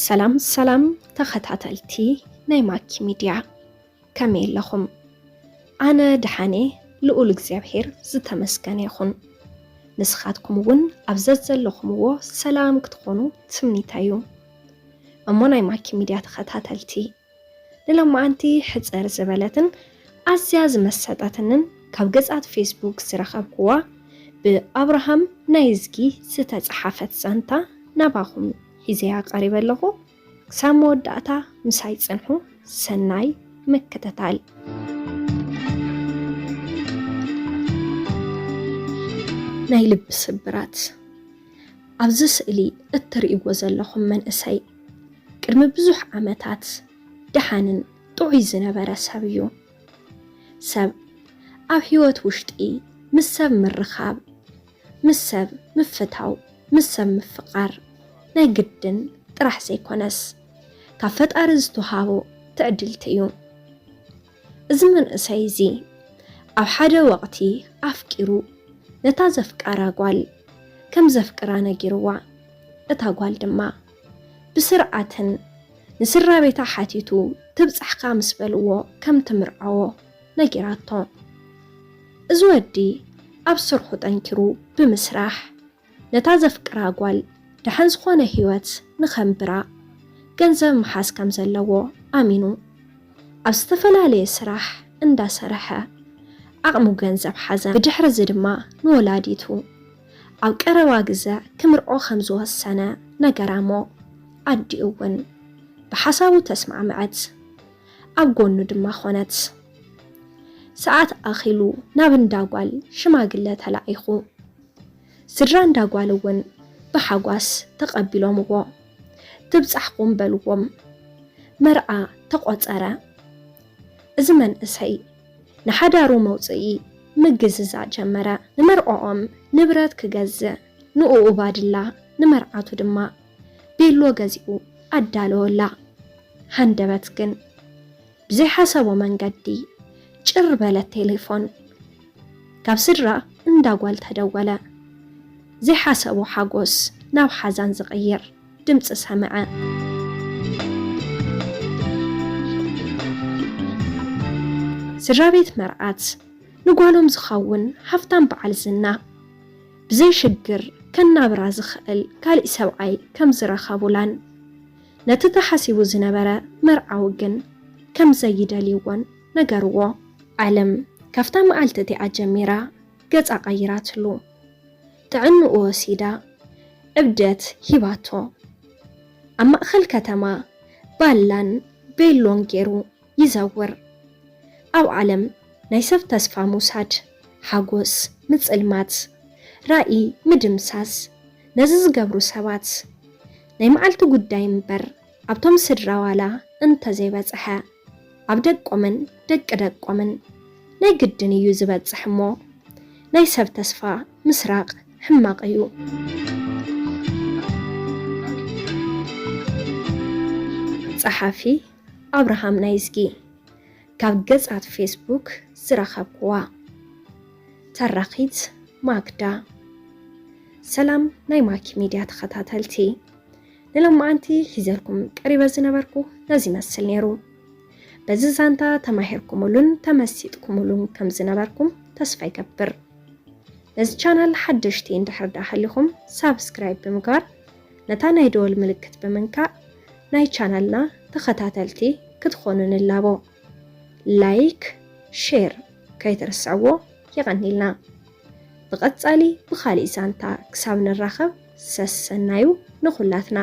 ሰላም ሰላም ተኸታተልቲ ናይ ማኪ ሚድያ፣ ከመይ ኣለኹም? ኣነ ደሓን እየ፣ ልኡል እግዚኣብሔር ዝተመስገነ ይኹን። ንስኻትኩም እውን ኣብ ዘዘለኹምዎ ሰላም ክትኾኑ ትምኒተይ እዩ። እሞ ናይ ማኪ ሚድያ ተኸታተልቲ፣ ንሎማዓንቲ ሕጽር ዝበለትን ኣዝያ ዝመሰጠትንን ካብ ገጻት ፌስቡክ ዝረኸብኩዋ ብኣብርሃም ናይዝጊ ዝተጸሓፈት ዛንታ ናባኹም ሒዘያ ቀሪበ ኣለኹ። ክሳብ መወዳእታ ምሳይ ጽንሑ። ሰናይ ምክትታል። ናይ ልቢ ስብራት። ኣብዚ ስእሊ እትርእይዎ ዘለኹም መንእሰይ፣ ቅድሚ ብዙሕ ዓመታት ደሓንን ጥዑይ ዝነበረ ሰብ እዩ። ሰብ ኣብ ህይወት ውሽጢ ምስ ሰብ ምርኻብ፣ ምስ ሰብ ምፍታው፣ ምስ ሰብ ምፍቓር ናይ ግድን ጥራሕ ዘይኮነስ፣ ካብ ፈጣሪ ዝተውሃቦ ትዕድልቲ እዩ። እዚ መንእሰይ እዚ ኣብ ሓደ ወቕቲ ኣፍቂሩ ነታ ዘፍቀራ ጓል ከም ዘፍቅራ ነጊርዋ። እታ ጓል ድማ ብስርዓትን ንስድራ ቤታ ሓቲቱ ትብጻሕካ ምስ በልዎ ከም ትምርዓዎ ነጊራቶ። እዚ ወዲ ኣብ ስርሑ ጠንኪሩ ብምስራሕ ነታ ዘፍቅራ ጓል ደሓን ዝኾነ ህይወት ንኸንብራ ገንዘብ ምሓዝ ከም ዘለዎ ኣሚኑ ኣብ ዝተፈላለየ ስራሕ እንዳሰርሐ ዓቕሙ ገንዘብ ሓዘ። ብድሕሪ እዚ ድማ ንወላዲቱ ኣብ ቀረባ ግዘ ክምርዖ ከም ዝወሰነ ነገራ እሞ ኣዲኡ እውን ብሓሳቡ ተስማዕመዐት። ኣብ ጎኑ ድማ ኾነት። ሰዓት ኣኺሉ ናብ እንዳ ጓል ሽማግለ ተላኢኹ። ስድራ እንዳ ጓል እውን ብሓጓስ ተቐቢሎምዎ። ትብጻሕኩም በልዎም። መርዓ ተቖጸረ። እዚ መንእሰይ ንሓዳሩ መውጽኢ ምግዝዛእ ጀመረ። ንመርዕኦም ንብረት ክገዝእ ንእኡ ባድላ ንመርዓቱ ድማ ቤሎ ገዚኡ ኣዳለወላ። ሃንደበት ግን ብዘይሓሰቦ መንገዲ ጭር በለት ቴሌፎን። ካብ ስድራ እንዳ ጓል ተደወለ። ዘይሓሰቦ ሓጎስ ናብ ሓዛን ዝቕይር ድምፂ ሰምዐ። ስድራ ቤት መርዓት ንጓሎም ዝኸውን ሃፍታም በዓል ዝና ብዘይ ሽግር ከናብራ ዝኽእል ካሊእ ሰብኣይ ከም ዝረኸቡላን ነቲ ተሓሲቡ ዝነበረ መርዓዊ ግን ከም ዘይደልይዎን ነገርዎ። ዓለም ካብታ መዓልቲ እቲኣ ጀሚራ ገጻ ቀይራትሉ። ጥዕንኡ ወሲዳ ዕብደት ሂባቶ። ኣብ ማእኸል ከተማ ባላን ቤሎን ገይሩ ይዘውር። ኣብ ዓለም ናይ ሰብ ተስፋ ምውሳድ፣ ሓጎስ ምጽልማት፣ ራኢ ምድምሳስ ነዚ ዝገብሩ ሰባት ናይ መዓልቲ ጉዳይ እምበር ኣብቶም ስድራ ዋላ እንተዘይበጽሐ ኣብ ደቆምን ደቂ ደቆምን ናይ ግድን እዩ ዝበጽሕ እሞ ናይ ሰብ ተስፋ ምስራቕ ሕማቕ እዩ። ጸሓፊ ኣብርሃም ናይዝጊ። ካብ ገጻት ፌስቡክ ዝረኸብክዋ። ተራኺት ማግዳ። ሰላም ናይ ማኪ ሚድያ ተኸታተልቲ፣ ንሎማዓንቲ ሒዘልኩም ቀሪበ ዝነበርኩ ነዚ ይመስል ነይሩ። በዚ ዛንታ ተማሂርኩምሉን ተመሲጥኩምሉን ከም ዝነበርኩም ተስፋ ይገብር። ነዚ ቻናል ሓደሽቲ እንድሕር ደኣ ሃሊኹም ሳብስክራይብ ብምግባር ነታ ናይ ደወል ምልክት ብምንካእ ናይ ቻናልና ተኸታተልቲ ክትኾኑ ንላቦ። ላይክ፣ ሼር ከይትርስዕዎ። የቐኒልና። ብቐጻሊ ብኻሊእ ዛንታ ክሳብ ንራኸብ ሰሰናዩ ንኹላትና።